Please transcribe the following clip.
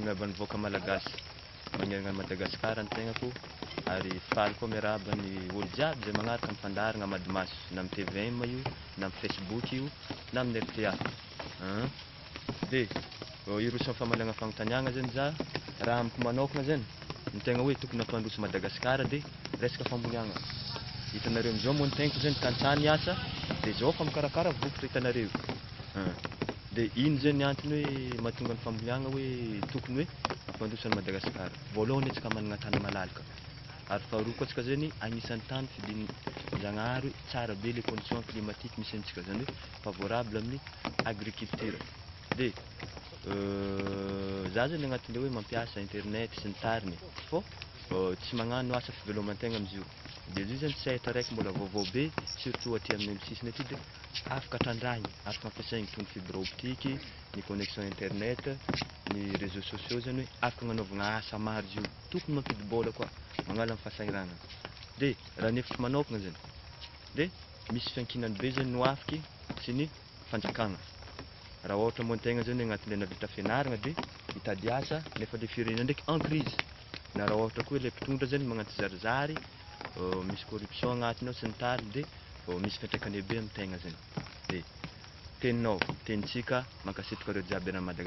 Miarahaba ny vahoaka Malagasy manerana an'i Madagasikara ny tegnako ary faly koa miarahaba ny olo jiaby izay magnaraka ny fandaharagna Madimaso na amin'ny tvm io na amin'ny Facebook io na amin'ny rta. Dia hiroso amin'ny famaliagna fagnontaniagna zegny za, raha amiko manokagna zegny ny tegna hoe tokony hampandroso Madagasikara dia resaka famboliagna. Hitanareo amizao moa ny tegnako zegny tantsaha ny asa dia zao fa mikarakara vokatra hitanareo. Dia ino zay ny antony hoe mahatonga ny famboliagna hoe tokony hoe hampandroso an'i Madagasikara? Voalohany antsika manana tany malalaka, ary faharoa koa antsika zany agnisan'ny tany fidin'i Zagnahary hoe tsara be le condition climatique misy antsika, zany hoe favorable amin'ny agriculture. Dia za zany agnatin'le hoe mampiasa internet sy ny tariny fô tsy magnano asa fiveloman-tegna amizio. Dia izy io zany sehatra araiky mbola vaovao be surtout aty amin'ny sisiny aty, dia afaka trandrahigny, afaka ampiasaigny toy ny fibre optique, ny connexion internet, ny réseaux sociaux, zany hoe afaka agnanaovagna asa maro izy io, tokony mampidi-bôla koa, magnala amin'ny fahasahiranana. Dia raha ny hevitro manokagna zany dia misy fiankinany be zany no afiky sy ny fanjakagna. Raha ohatra moa antegna zany agnatin'le nahavita fianaragna dia hitady asa nefa le firenena ndraiky en crise, na raha ohatra koa le mpitondra zany magnano tsizarizary, misy corruption agnatiny ao sy ny tariny, dia misy fiantraikany be amin'ny tegna zany. Dia teninao, tenintsika, mankasitraka reo jiaby eran'i Madagasikara.